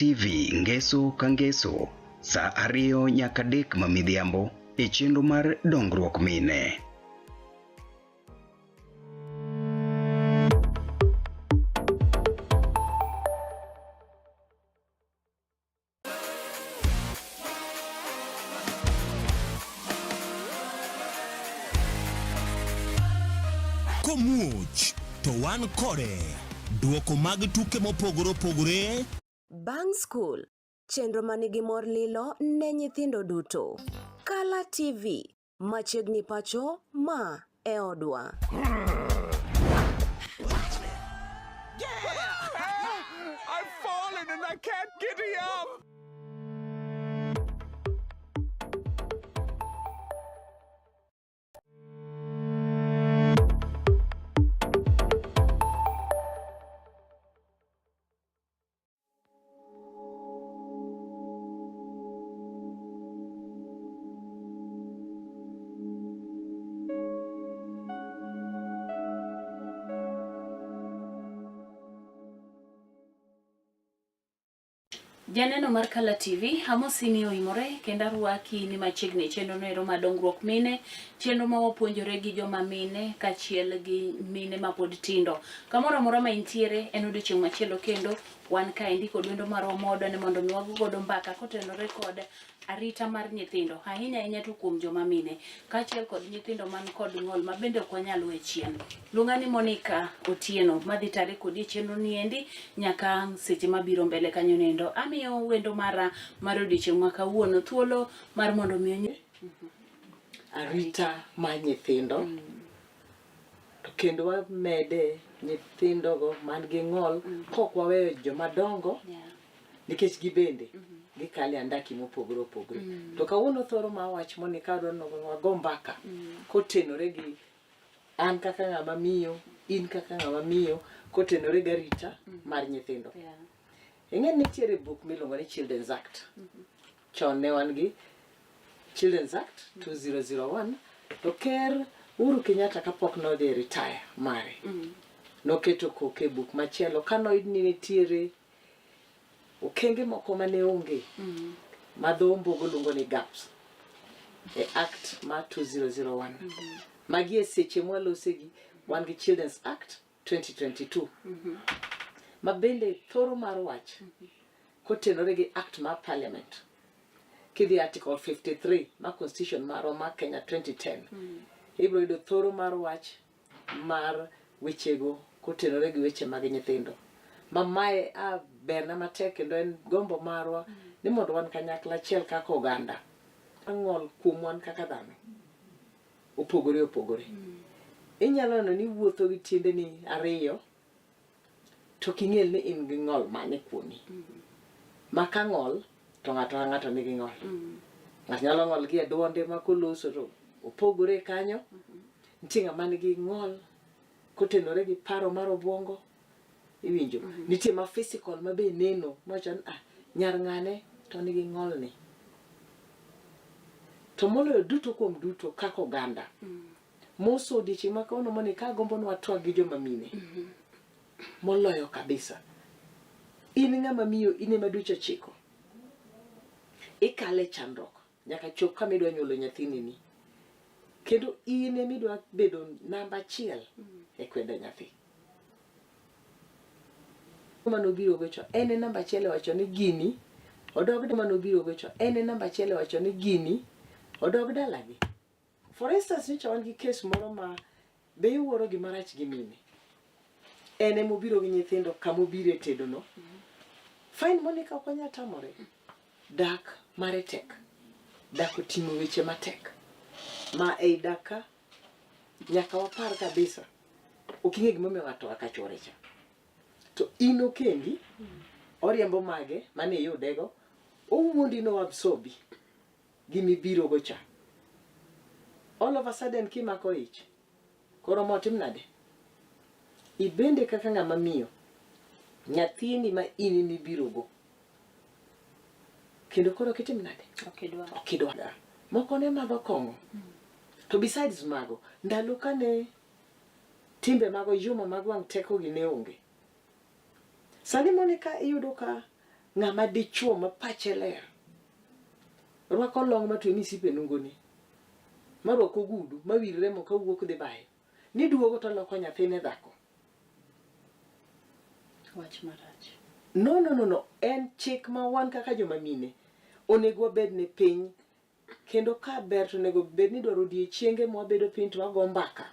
TV ngeso ka ngeso saa 2 nyaka 3 ma midhiambo e chenro mar dongruok mine. Komuoch to wan kode. Duoko mag tuke mopogore opogore. Bang' skul, chenro ma nigi mor lilo ne nyithindo duto. Kala TV, machiegni pacho, ma e odwa. I've fallen and I can't get up. Janeno mar Kala TV, amosi ni oimore kendo arwaki ni machiegni e chenro noero mar dongruok mine, chenro ma wapuonjore gi joma mine kaachiel gi mine mapod tindo. Kamoro amora ma intiere en odiochieng' machielo kendo wan kaendi kod wendo marwa moda ni mondo mi wago godo mbaka kotenore kod arita mar nyithindo ahinya ahinya to kuom joma mine kaachiel kod nyithindo man kod ng'ol ma bende ok wanyal we chien. Luonga ni Monica Otieno madhi tare kodi e chenro ni endi nyaka ang' seche mabiro mbele kanyo nendo. Amiyo wendo mara mar odiochieng' ma kawuono thuolo mar mondo mi onyi Arita mar nyithindo to kendo wamede nyithindogo man gi ng'ol kok waweyo joma dongo nikech gibende gikale andaki mopogore opogore. To kawuono thoro ma wach moni ka wadwa ni wago mbaka kotenore gi an kaka ng'ama miyo, in kaka ng'ama miyo, kotenore gi arita mar nyithindo. Ing'e ni nitiere buk miluongo ni Children's Act. Chon ne wan gi Children's Act 2001 to Ker Uhuru Kenyatta kapok nodhi e retire mare noketo koke e buk machielo ka noyud ni nitiere okenge moko mane onge ma dho ombogo luongo ni gaps e Act ma 2001. Magi e seche mwalosegi wan gi Children's Act 2022 ma bende thoro mar wach kotenore gi Act mar Parliament kidhi Article 53 mar Constitution marwa mar Kenya 2010 ibiro yudo thoro mar wach mar wechego kotenore gi weche mag nyithindo ma mae a berna matek kendo en gombo marwa ni mondo wan kanyakla achiel kaka oganda ng'ol kuom wan kaka dhano opogore opogore. Inyalo neno ni iwuotho gi tiendeni ariyo to ok ing'e ni in gi ng'ol mane kuomi. Ma ka ng'ol to ng'ato ka ng'ato nigi ng'ol. Ng'ato nyalo ng'ol gi e duonde ma koloso to opogore kanyo. Nitie ng'ama nigi ng'ol kotenore gi paro mar obuongo. Iwinjo? Nitie ma physical ma be neno mawacho ni ah, nyar ng'ane to nigi ng'olni. To moloyo duto kuom duto kaka oganda. Moso odiechieng' ma kawuono moni ka agombo ni watwag gi joma mine. Moloyo kabisa. In ng'ama miyo in ema dweche ochiko. Ikale chandruok nyaka chop kama idwa nyuolo nyathini ni. Kendo in ema idwa bedo namba achiel e kwedo nyathi. Mano biro gocho en e namba achiel e wacho ni gini odog mano biro gocho en e namba achiel e wacho ni gini odog dalagi. For instance, nyocha wan gi case moro ma be iwuoro gima rach gi mine. En ema obiro gi nyithindo kama obiro e tedo no. Fine Monica ok wanyal tamore. Dak mare tek. Dak oting'o weche matek. Ma ei dak ka nyaka wapar kabisa. Ok ing'e gimomiyo ng'ato oa ka chuore cha. To in okendi, oriembo mage mane iyudego, owuondi no absorbi gi mibiro go cha. All of a sudden kimako ich, koro motim nade? Ibende kaka ng'ama miyo, nyathini ma in mibiro go, kendo koro kitim nade? Ok idwar. Moko ne madho kong'o. To besides mago, ndalo kane timbe mag oyuma mag wang' teko gi ne onge. Sani Monica iyudo ka Ng'ama dichuo ma pache ler rwako long matwe misip e nungone, marwako ogudu, mawir remo kawuok dhi bayo, ni duogo to loko nyathine dhako. Wach marach. No, no, no, no. En chik ma wan kaka joma mine onego wabed ne piny kendo ka ber to onego bed ni dwaro odiechienge ma wabedo piny to wago mbaka.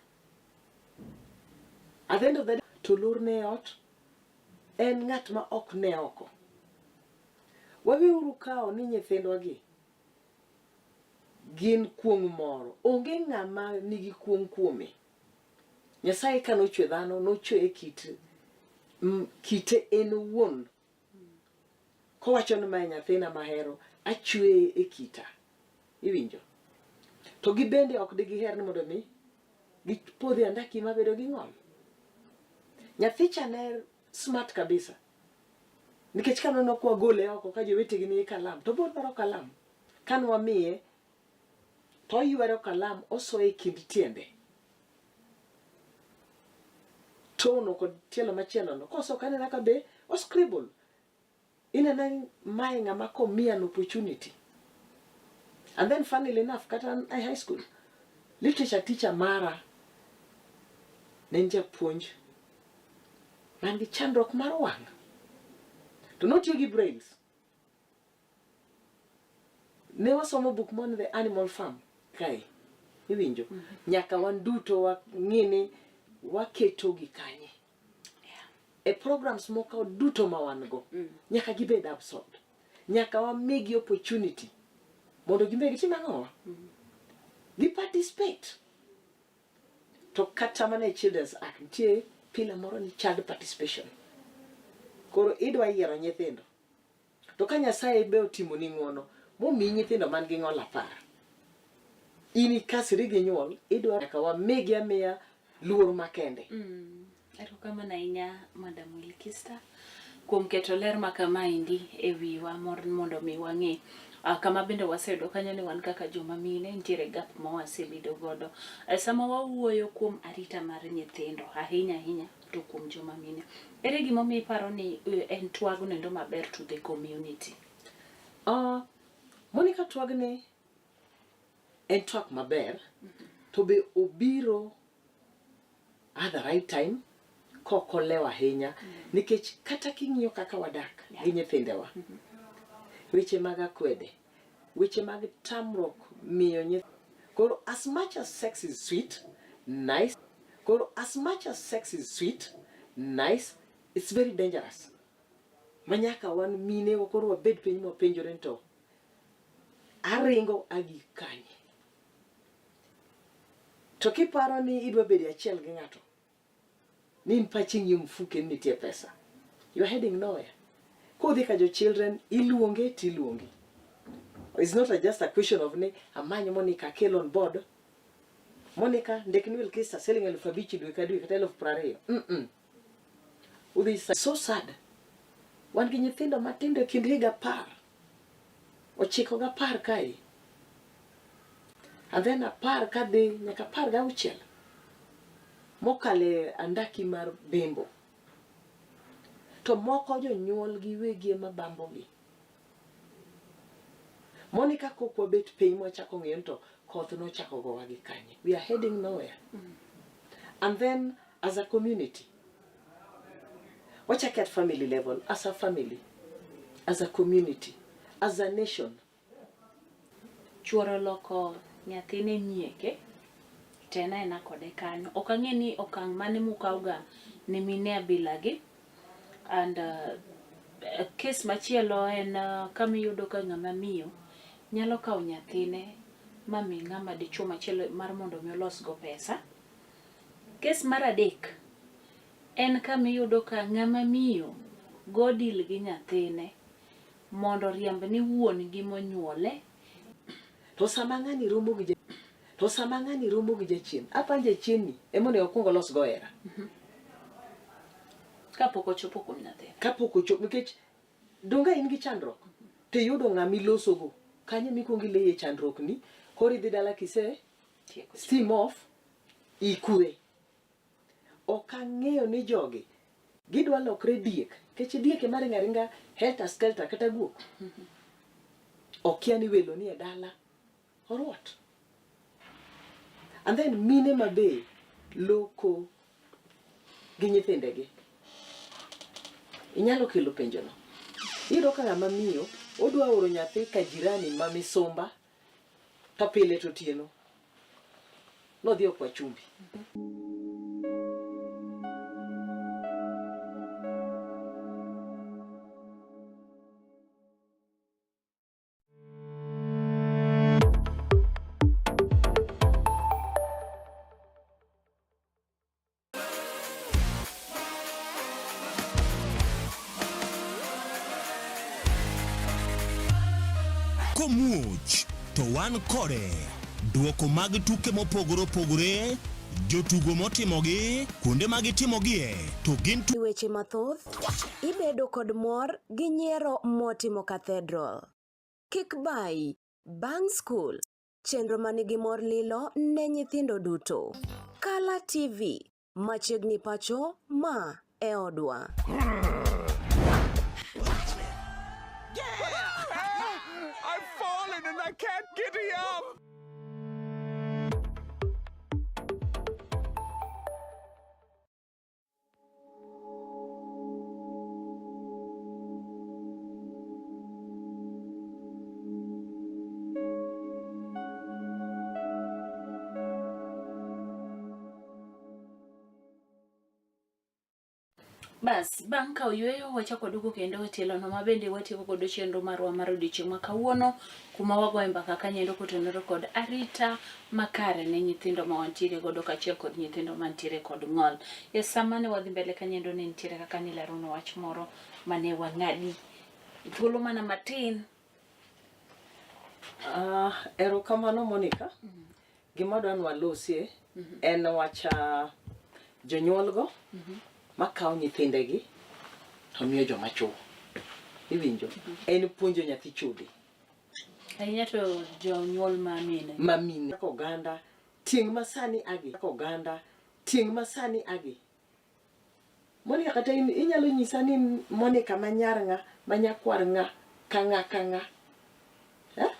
At the end of the day, to lor ne ot en ng'at ma ok ne oko. Waweuru kawo ni nyithindwa gi gin kuong' moro. Onge ng'ama nigi kuong' kuome. Nyasaye ka nochwe dhano, nochweye kit kite en owuon. Kowacho ni mae nyathina mahero, achweye e kita. Iwinjo? To gibende ok digiher ni mondo mi gipodh e andaki mabedo gi ng'ol. Nyathi cha ne smart kabisa. Nikech ka nono kwa gole oko ka jowetegi nigi kalam, to biro dwaro kalam. Ka nwamiye, to oywero kalam osoye e kind tiende. Tono kod tielo machielo no. Koso kanena ka be o scribble. Ineno mae ng'ama komiya an opportunity. And then funnily enough, kata an e high school, literature teacher mara ne en japuonj man gi chandruok mar wang'. To notiyo gi brails. Ne wasomo buk moro ni The Animal Farm kae. Iwinjo? Nyaka wan duto wang'i ni waketogi kanye. E programs moko duto ma wan go, nyaka gibed absorbed. Nyaka wamigi opportunity mondo gibed gitim ang'owa? Gi participate. To kata mana e Children's Act nitie pillar moro ni child participation. Koro idwa yiero nyithindo. To ka Nyasaye be otimoni ng'uono momiyi nyithindo man gi ng'ol 10, in ikasri gi nyuol, idwa nyaka wamigi amiya luor makende. Erokamano ahinya Madam Wilkista kuom keto ler ma kamaendi e wiwa mondo mi wang'e kama bende waseyudo kanyo ni wan kaka joma mine nitiere gap ma wasebedo godo. Sama wawuoyo kuom arita mar nyithindo ahinya ahinya to kuom joma mine. Ere gimomiyo iparo ni en twagno endo maber to the community? Monica, twagni en twak maber to be obiro at the right time kok olewo ahinya nikech kata king'iyo kaka wadak gi nyithindewa, weche mag akwede, weche mag tamruok miyo nyithindo. Koro as much as sex is sweet, nice, koro as much as sex is sweet, nice, it's very dangerous. Manyaka wan mine koro wabed piny mwapenjore ni to aringo agik kanye. To kiparo ni idwa bedo achiel gi ng'ato, ni in pachi ng'iyo mfuke ni nitie pesa, you are heading nowhere. Kodhi ka jo children, iluonge tiluongi. It's not a just a question of ni amany Monica akel on board. Monica ndik ni Wilkista siling 5,000 dwe ka dwe kata 20,000. Udhi so sad. Wan gi nyithindo matindo e kind higa 10, 9 gi 10 kae. And then 10 kadhi nyaka 16 mokale andaki mar bembo. To moko jonyuol giwegi ema bambogi. Monica kok wabet piny mwachako ng'iyo ni to koth nochako gowa gi kanye. We are heading nowhere. And then as a community, wachake at family level, as a family, as a community, as a nation. Chuoro loko nyathine nyieke to en aena kode kanyo. Ok ang'e ni okang' mane mukawga ne mine abilagi. And kes machielo en kama iyudo ka ng'ama miyo nyalo kawo nyathine ma mi ng'ama dichuo machielo mar mondo mi olos go pesa. Kes mar adek en kama iyudo ka ng'ama miyo go deal gi nyathine mondo oriemb ni wuon gi monyuole. To sama ng'ani romo gi to sama ng'ani romo gi jachien, apa jachien ni ema onego okuong olos go hera. Kapok ochopo kuom nyathine. Kapok ochopo, nikech donge in gi chandruok to iyudo ng'ama ilosogo kanyo mikuongo ileye chandruok ni, koro idhi dala kise steam off ikwe. Ok ang'eyo ni jogi Gidwa lokre diek, nikech diek ema ringo aringa helter skelter kata guok. Okia ni welo ni e dala, orwot. And then mine ma be loko gi nyithindegi. Inyalo kelo penjono. Iyudo ka ng'ama miyo odwa oro nyathi ka jirani ma misumba to pile to otieno nodhi okwa chumbi. Komuoch to wan kode. Duoko mag tuke mopogore opogore, jotugo motimogi, kuonde ma gitimogie, to gin Weche mathoth, ibedo kod mor gi nyiero motimo Cathedral. Kik bayi, bang' skul, chenro manigi mor lilo ne nyithindo duto. Kala TV, machiegni pacho, ma e odwa. I've fallen and I can't giddy up. Bas, bang' ka oyweyo wachako waduogo kendo e tielono ma bende watieko godo chenro marwa mar odiochieng' ma kawuono kuma wagoye mbaka kanyendo kotenore kod arita makare ne nyithindo ma wantiere godo kaachiel kod nyithindo mantiere kod ng'ol. E sama ne wadhi mbele kanyendo ne nitiere kaka nileronwa wach moro mane wang'adi thuolo mana matin. Erokamano Monica. Gima adwa ni walosie en wach jonyuolgo makawo nyithindegi to miyo joma chuo. Iwinjo? En puonjo nyathi chode. Ahinya to jonyuol ma mine. Ma mine. Kaka oganda tieng' masani agi. Kaka oganda tieng' masani agi. Monica kata in inyalo nyisa ni Monica ma nyar ng'a, ma nyakwar ng'a, ka ng'a ka ng'a. Eh?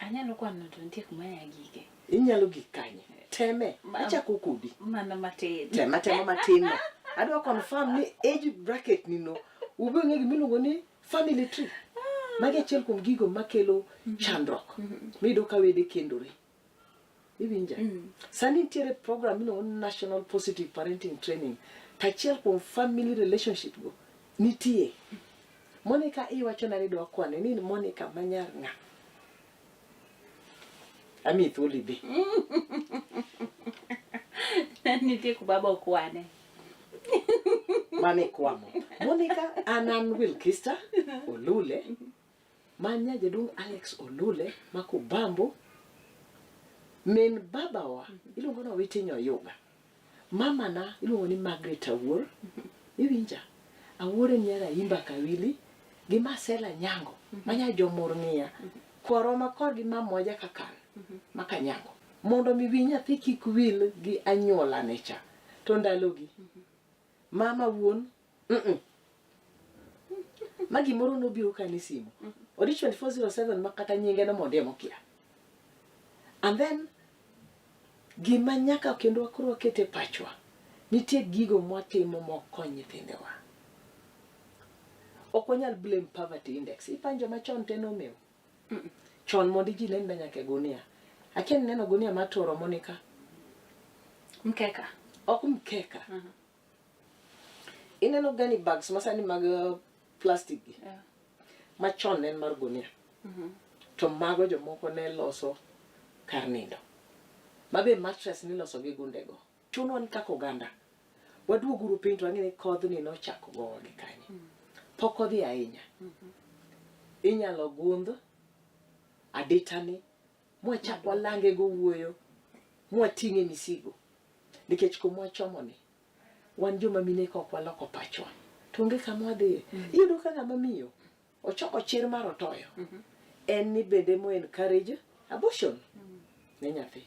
Anyalo kwano to nitie kuma ya gike. Inyalo gik kanye? Teme. Achako kodi. Mana matin. Tema tema matin no. Adwa confirm ni age bracket ni no. Ube ng'e gima iluongo ni family tree. Magi achiel kuom gigo makelo chandruok. Miyudo ka wede kendore. Iwinja? Sani nitiere program miluongo ni National Positive Parenting Training. To achiel kuom family relationship go nitie. Monica iwachona ni idwa kwane ni Monica ma nyar ng'a? Amiyi thuolo idhi. Nitie kuma baba okwane. Mano ikwamo. Monica an an Wilkista Olule ma nya jaduong' Alex Olule ma Kubambo. Min babawa iluongo ni Owiti Nyoyuga. Mama na iluongo ni Margaret Awuor. Iwinja? Awuor en nyar Ayimba Kawili gi Marcella Nyango ma nya Jomur Ng'iya. Kwarwa ma korgi mama ja Kakan ma Kanyango. Mondo mi wi nyathi kik wil gi anyuolane cha. To ndalogi mama wuon Ma gimoro nobiro ka ni simu. Odich 24/7 ma kata nyinge no mondo emokia. And then gima nyaka kendo koro waket e pachwa, nitie gigo mwatimo mok kony nyithindewa. Ok wanyal blame poverty index. Ipanjo machon te nomew. Chon mondo ji ne nyaka e gunia. Akia ni neno gunia matoro Monica. Mkeka. Ok mkeka. Ineno gani bags masani mag plastic gi. Machon ne en mar gunia. To mago jomoko ne loso kar nindo. Mabe mattress niloso gi gundego. Chuno ni kaka oganda. Waduoguru piny to wang'e ni kodhni nochako gowa gi kanye. Pok odhi ahinya. Inyalo gundh aditani mwachak walange go wuoyo mwating'e misigo. Nikech kuma wachomoni wan joma mine ka ok waloko pachwa to onge kama wadhiye. Iyudo ka ng'ama miyo ochoko chir mar otoyo. En ni bende mo encourage abortion ne nyathi.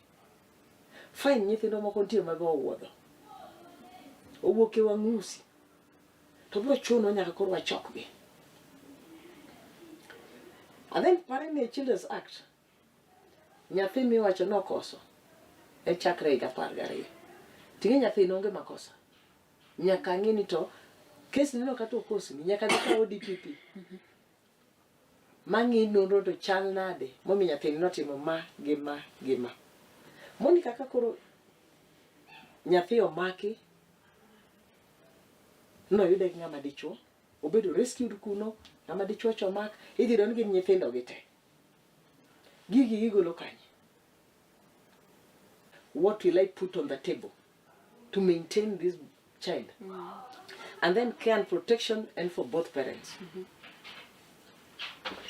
Fine nyithindo moko nitie ma be owuodho. Owuok e wang' usi. To biro chuno nyaka koro wachokgi. And then pare ni Children's Act, nyathi miwacho nokoso e chakre higa 12. Ting'e nyathi onge makosa. Nyaka ng'e ni to kes ni no kata okosni nyaka dhi kawo DPP. Mang'i nonro to chal nade momiyo nyathini notimo ma gi ma gi ma. Monica kaka koro nyathi omaki noyude gi ng'ama dichuo obedo rescued kuno ng'ama dichuo cha omak idhi yudo ni gin nyithindo gi te. Gigi gigolo kanye? What will I put on the table to maintain this child? And then care and protection and for both parents.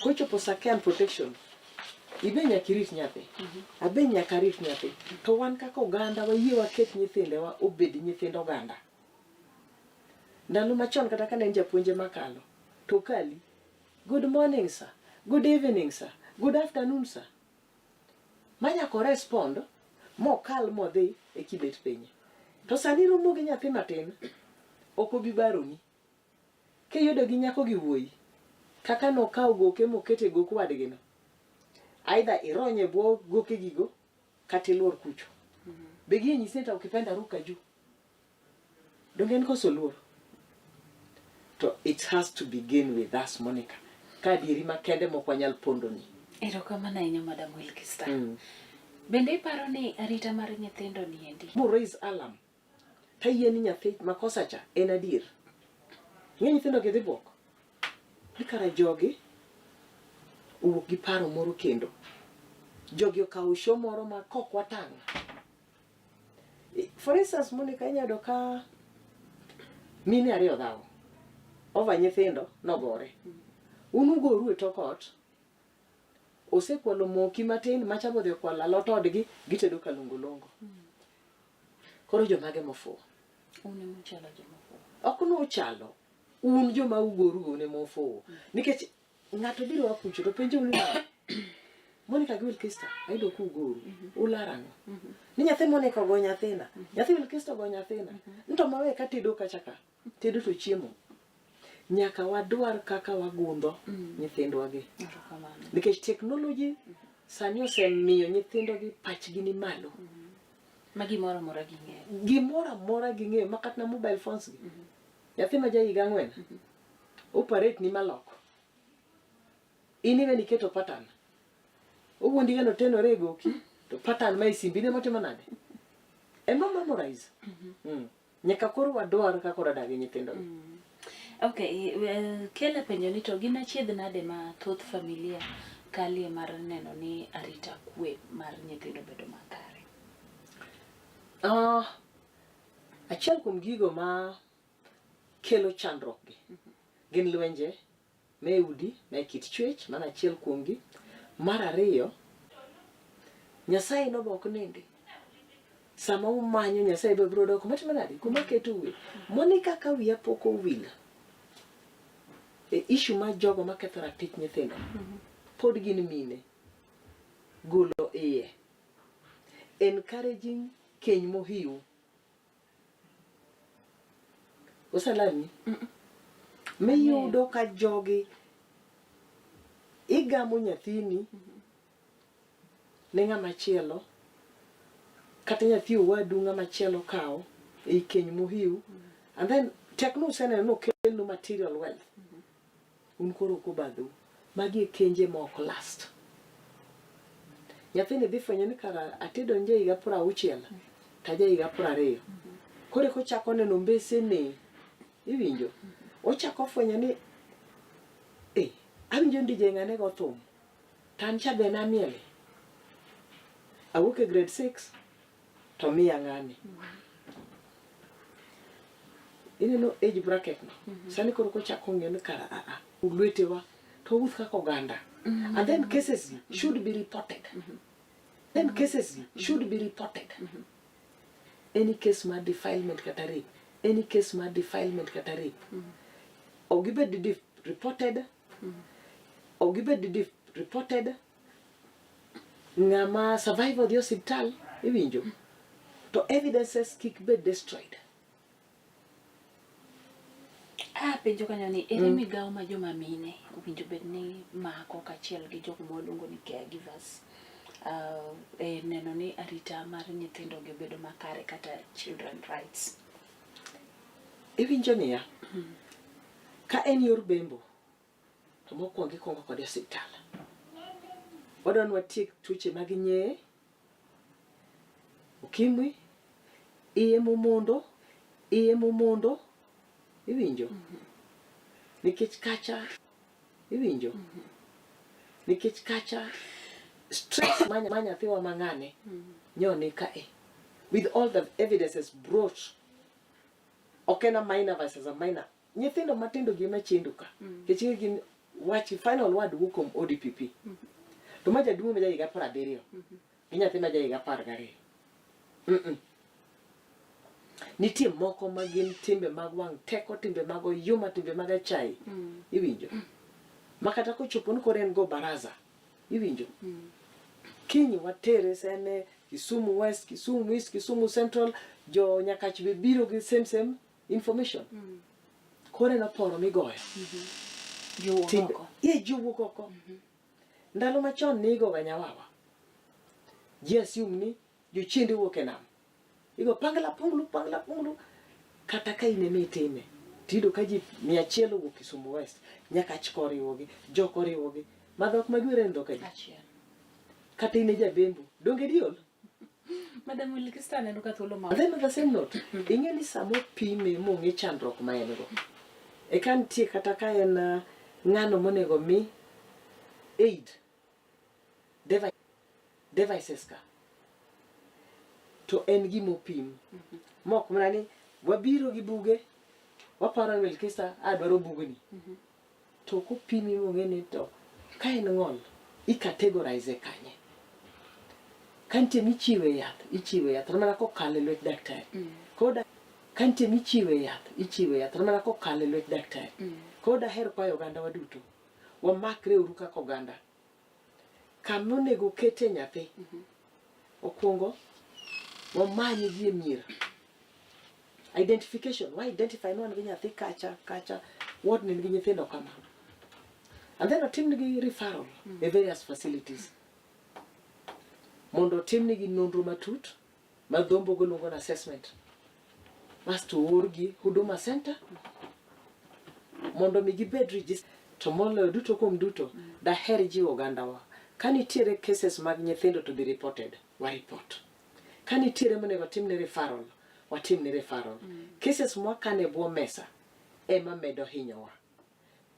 Kochopo sa care and protection, ibe nyaka irit nyathi. Abe nyaka arit nyathi. To wan kaka oganda wayie waket nyithindewa obed nyithind oganda. Ndalo machon kata kane en japuonj ema kalo, to kali, good morning sir, good evening sir, good afternoon sir. Ma nyaka o respond mokal modhi e kibet piny. To sani romo gi nyathi matin, ok obi baroni. Kiyudo gi nyako gi wuoyi, kaka nokawo goke mokete e gok wadgino, either irony e bwo goke gigo kata iluor kucho. Be giye nyisi ni to ukipenda ruka juu. Donge en koso luor? To it has to begin with us, Monica. Ka adieri makende mok wanyal pondoni. Erokamano ahinya Madam Wilkista. Bende iparo ni arita mar nyithindo niendi? Mo raise alarm. Tayie ni nyathi makosa cha en adier. Ng'e nyithindo gi dhi buok. Ni kara jogi owuok gi paro moro kendo. Jogi okawo show moro ma kok watang'. For instance, Monica inyalo yudo ka mine ariyo dhawo over nyithindo nogore. Un ugoru e tok ot, osekwalo moki matin macha bodhi okwalo alot odgi gitedo kalongolongo. Koro jomage mofuwo? Un ema uchalo joma ofuwo. Ok nuchalo, un joma ugorugo un ema ufuwo. Nikech ng'ato biro a kucho to penjou ni Monica gi Wilkista ayudo ka ugoru ular ang'o? Ni nyathi Monica ogo nyathina, nyathi Wilkista ogo nyathina. Ni to mawe ka tedo kacha ka, tedo to chiemo. Nyaka wadwar kaka wagundho nyithindwa gi. Erokamano. Nikech technology sani osemiyo nyithindo gi pachgi ni malo. Ma gimoro amora ging'eyo. Gimoro amora ging'eyo ma kata na mobile phones gi. Nyathi ma ja higa 4 operate ni maloko. In iwe ni keto pattern. Owuondi ga notenore e goki to pattern ma e simbi ne motimo nade? Ema memorize. Nyaka koro wadwar kaka wadak gi nyithindo gi. Okay, kela penjo ni to gin achiedh nade ma thoth familia kalie mar neno ni arita kwe mar nyithindo bedo makare? Achiel kuom gigo ma kelo chandruok gi gin lwenje me udi me kit chwech, mano achiel kuomgi. Mar ariyo, Nyasaye nobok nindi. Sama umanyo Nyasaye be biro dok matimo nade? Kuma keto uwe. Monica ka wiya pok owil e issue mar jogo maketho ratich nyithindo, pod gin mine. Golo iye. Encouraging keny mohiu. Oselalni? Miyudo ka jogi igamo nyathini ne ng'ama chielo kata nyathi owadu ng'ama chielo kawo ei keny mohiu and then tek nuseneno nokelnu material wealth un koro ok obadhou. Magi e kenje ma ok last. Nyathini dhi fwenyo ni kara atedo nje higa 60 to aja higa 20. Koro eka ochako neno mbesene. Iwinjo? Ochako fwenyo ni eh, awinjo ni DJ ng'ane go thum. To an cha be namiele. Awuok e grade 6 to miya ng'ani. Ineno age bracket no. Sani koro kochako ng'eyo ni kara a a lwetewa to wawuoth kaka oganda. And then cases should be reported. Then cases should be reported. Any case mar defilement kata rape, any case mar defilement kata rape. Ok gibed reported. Ok gibed reported. Ng'ama survivor dhi osiptal, iwinjo. To evidences kik bed destroyed. Apenjo kanyo ni ere migawo ma joma mine owinjo bed ni mako kaachiel gi jogo ma waluongo ni caregivers e neno ni arita mar nyithindo gi obedo makare kata children rights. Iwinjo niya, ka en yor bembo to mokwongo ikwongo kode e osiptal. Wadwa ni watiek tuoche mag nyeye, ukimwi, iye momondo, iye momondo, iwinjo? Nikech kacha, iwinjo? Nikech kacha stress ma ma nyathiwa mang'ane nyoni kae with all the evidences brought ok en a minor versus a minor nyithindo matindo gi ema chendo ka nikech gin wach final word wuok kuom ODPP to ma jaduong' ma jahiga 70 gi nyathi ma jahiga 12 Nitie moko ma gin timbe mag wang' teko, timbe mag oyuma, timbe mag achaye. Iwinjo? Ma kata kochopo ni koro en go baraza. Iwinjo? Kiny watere seme Kisumu West, Kisumu East, Kisumu Central, jo Nyakach be biro gi same same information. Koro en oporo migoyo. Jiwuok Timbe- oko. Ye ji wuok oko. Ndalo machon ne igoga nyawawa. Ji assume ni jochiende wuok e nam. Igo pangla punglu pangla punglu kata ka in ema itime tiyudo ka ji 100 owuok Kisumu West Nyakach koriwogi jok oriwogi ma dhok ma giwere en dhok adi? Achiel. Kata in e jabembo donge diol? Madam Wilkista aneno ka thuolo ma And then on the same note, ing'e ni sama opime mong'e chandruok ma en go eka nitie kata ka en ng'ano monego mi aid devices ka to en gima opim mok mana ni wabiro gi buge waparo ni Wilkista adwaro bugni to kopimi mong'e ni to ka en ng'ol i categorize kanye ka nitie michiwe yath ichiwe yath to mana kokalo e lwet daktari koda ka nitie michiwe yath ichiwe yath to mana kokalo e lwet daktari koro daher kwayo oganda wa duto wamakre uru kaka oganda kama onego okete nyathi okwongo wamany gi e mier identification wa identify ni wan gi nyathi kacha kacha ward ni nigi nyithindo kama and then otimnigi referral e various facilities mondo otimnigi nonro matut ma dhombo go luongo ni assessment basto oorgi Huduma Center mondo mi gibed registered to moloyo duto kuom duto daher jiwo ogandawa ka nitiere cases mag nyithindo to be reported wa report ka nitiere monego timne referral watimne referral cases mwakano e bwo mesa ema medo hinyowa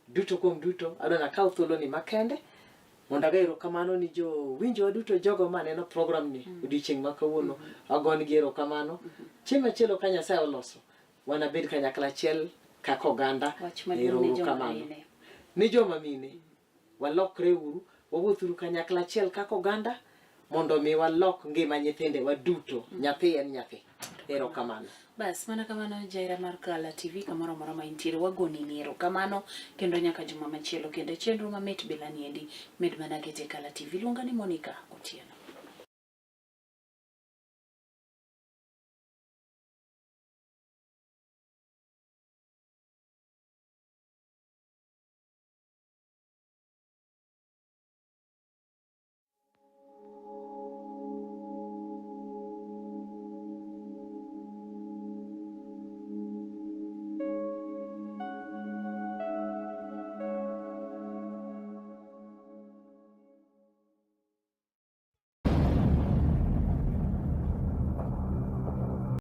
duto kuom duto adwa nakaw thuoloni makende mondo aga erokamano ni jowinjowa duto jogo maneno program ni odiochieng' ma kawuono agonigi erokamano chieng' machielo ka Nyasaye oloso wanabed kanyakla achiel kaka oganda Wach maduong' ne joma erokamano mine. ni joma mine walokre uru wawuothuru kanyakla achiel kaka oganda mondo mi walok ngima nyithindewa duto nyathi en nyathi erokamano Bas, mana kamano jaira mar Kala TV kamoro amora ma intiere wagoni ni erokamano kendo nyaka juma machielo kendo e chenro mamit bila niendi med mana kete Kala TV luonga ni Monica Otieno.